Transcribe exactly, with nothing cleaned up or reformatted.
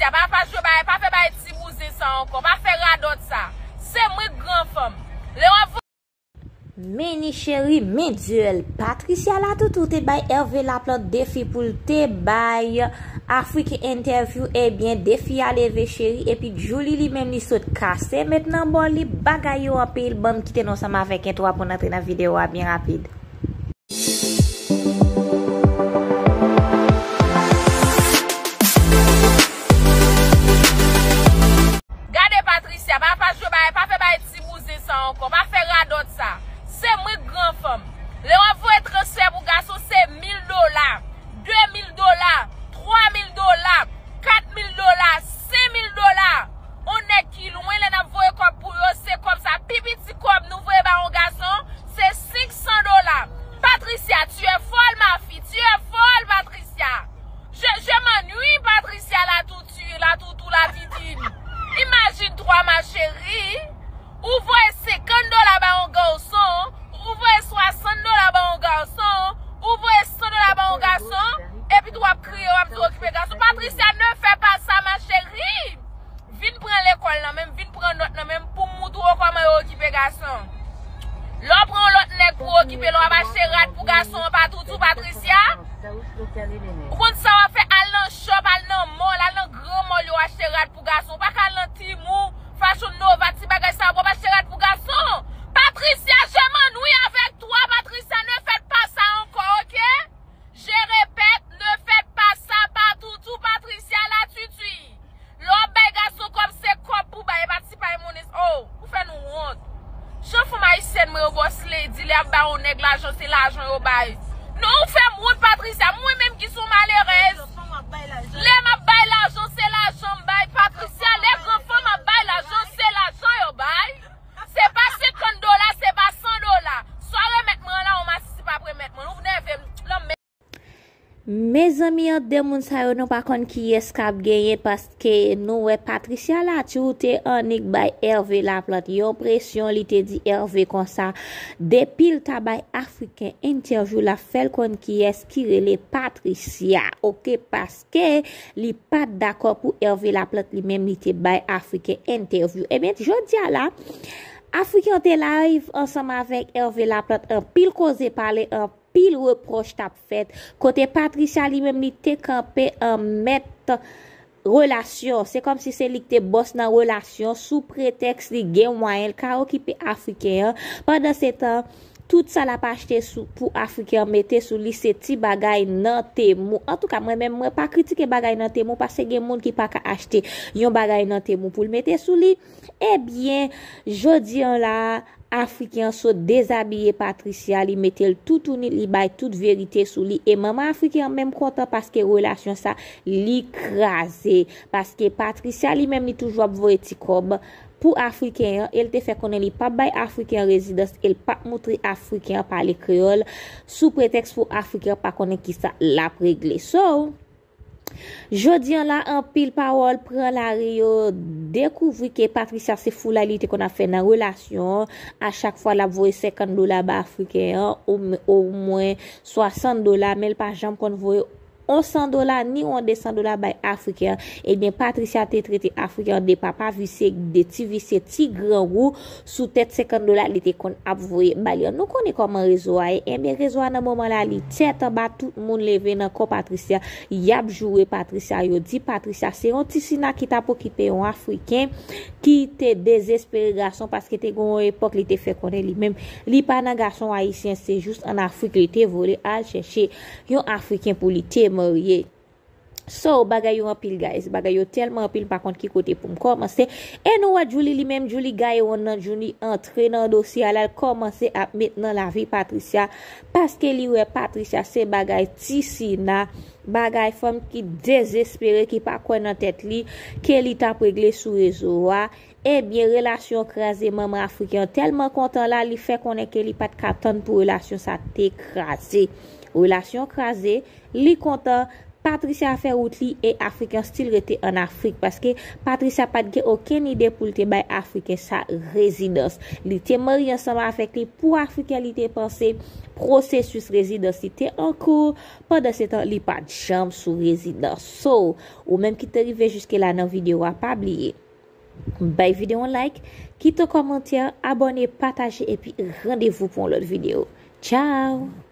Patricia, pa, pa jwe bagay, pa fè bagay ti bouzen sa ankò, pa fè radòt sa. Se mwen k gran fanm. Lè w ap Men ni cheri, men dyèl. Patricia Latoutou te bay Hervé Laplante defi pou l te bay Afriken entèvyou. Ebyen, defi a leve cheri. Epi Djouly li menm li sot kase met nan bò li. Bagay yo anpil. Ban m kite nou ansanm avèk entwo a pou n antre nan videyo a byen rapid. Gade Patricia, pa, pa jwe bagay, pa fè bagay ti bouzen sa ankò, pa fè radòt sa. Se mwen k gran fanm. Lè w ap voye transfè pou gason, se mil dola, de mil dola, twa mil dola, kat mil dola, senk mil dola. On nèg ki lwen, lè n ap voye kòb pou yo, se kòb sa. Pi piti kòb nou voye ba on gason, se senk san dola. Patricia, tu es folle, ma fille, tu es folle, Patricia. Je, je m'ennuie, Patricia Latoutou, Latoutou, Latitine. Imagine-toi, ma chérie. Ou voye senkant dola ba yon gason, ou voye swasant dola ba yon gason, ou voye san dola ba yon gason, epi tou w ap kriye, w ap di okipe gason. Patricia, ne fais pas ça, ma chérie. Vin pran lekòl nan men m, vin pran nòt nan men m pou m moutre w kòman yo okipe gason. Lè w pran yon lòt nèg pou okipe l, w ap achte rad pou gason an pa toutou, Patricia. Ou konn sa w ap fè, al nan shop, al nan mall, al nan gran mall yo achte rad pou gason. Ou pa ka al nan Temu, Fashion Nova, ti bagay sa yo, w ap achte rad pou gason. Patricia, je m'ennuie avec toi, Patricia, ne faites pas ça encore, ok? Je répète, ne faites pas ça, pa toutou, Patricia Latoutou. Lè w ap bay gason kòb, se kòb pou bay, e pa ti pay monnen. Oh, ou fè nou wont. Jan fanm ayisyèn mwen yo boss lady, lè y ap bay yon nèg lajan, se lajan yo bay. Non, ou fè m wont, Patricia. Mwen menm ki se yon malerèz. Lè m ap bay lajan, se lajan m bay, Patricia. Lè gran fanm ap bay lajan, se lajan yo bay. Se pa senkant dola, se pa san dola. Swa remèt mwen la, ou masisi p ap remèt mwen. Ou nève m. Lanmè. Mezanmi, ant de moun sa yo, nou pa konn kiyès k ap genyen, paske nou wè Patricia Latoutou te annik bay Hervé Laplante yon presyon, li te di Hervé konsa, depi l ta bay Afriken entèvyou, l ap fè l konn kiyès ki rele Patricia, oke, paske li pa t dakò pou Hervé Laplante li menm li te bay Afriken entèvyou. Ebyen, jodi a la, Afriken te live ansanm avèk Hervé Laplante, anpil koze pale, anpil repwòch t ap fèt, kote Patricia li menm li te kanpe an mèt relasyon. Se kòmsi se li k te bòs nan relasyon sou pretèks li gen mwayen l ka okipe Afriken an. Pandansetan, tout sa l ap achte sou, pou Afriken an mete sou li se ti bagay nan Temu. Antouka, mwen menm, mwen pa kritike bagay nan Temu paske gen moun ki pa ka achte yon bagay nan Temu pou l mete sou li. Ebyen, jodi an la, Afriken an sot dezabiye Patricia, li mete l toutouni, li bay tout verite sou li. E manman Afriken an menm kontan paske relasyon sa, li kraze. Paske Patricia li menm li toujou ap voye ti kòb pou Afriken an, e l te fè konnen li p ap bay Afriken an rezidans, e l p ap moutre Afriken an pale kreyòl, sou pretèks pou Afriken an pa konnen kisa l ap regle. So, Jodi an la, anpil pawòl pran lari, yo dekouvri ke Patricia se foulay li te konn ap fè nan relasyon an. A chak fwa l ap voye senkant dola ba Afriken an, o, omwen swasant dola, men l pa janm konn voye on san dola ni on de san dola bay Afriken an. Ebyen, Patricia te trete Afriken an de papa visye, de ti visye, ti grangou sou tèt senkant dola li te konn ap voye ba li an. Nou konnen kòman rezo a ye. Ebyen, rezo a nan moman la, li tèt anba, tout moun leve nan kò Patricia. Y ap joure Patricia, yo di Patricia se yon ti sina ki t ap okipe yon Afriken ki te dezespere gason, paske te gen yon epòk li te fè konnen li menm li pa nan gason ayisyen, se jis ann Afrik li te vole al chèche yon Afriken pou li te marye. So, bagay yo anpil, guys. Bagay yo tèlman anpil, m pa konn ki kote pou m kòmanse. E nou wè Djouly li menm, Djouly gaye wonn nan, Djouly antre nan dosye a, l al kòmanse ap met nan lavi Patricia, paske li wè Patricia se bagay ti sina, bagay fanm ki dezespere, ki pa kwè nan tèt li, ke li t ap regle sou rezo a. Ebyen, relasyon kraze, manman Afriken an tèlman kontan la, li fè konnen ke li pa t ka tann pou relasyon sa te kraze. Relasyon kraze, li kontan, Patricia fè wout li e Afriken still rete ann Afrik, paske Patricia pa t gen okenn ide pou l te bay Afriken sa rezidans. Li te marye ansanm avèk li pou Afriken, li te panse pwosesis rezidans li te an kou, pandan se tan li pa t janm sou rezidans. So, ou menm ki te rive jiske la nan videyo a, pa bliye bay videyo yon like, kite yon kòmantè, abòne, pataje epi randevou pou yon lòt videyo. Tchao!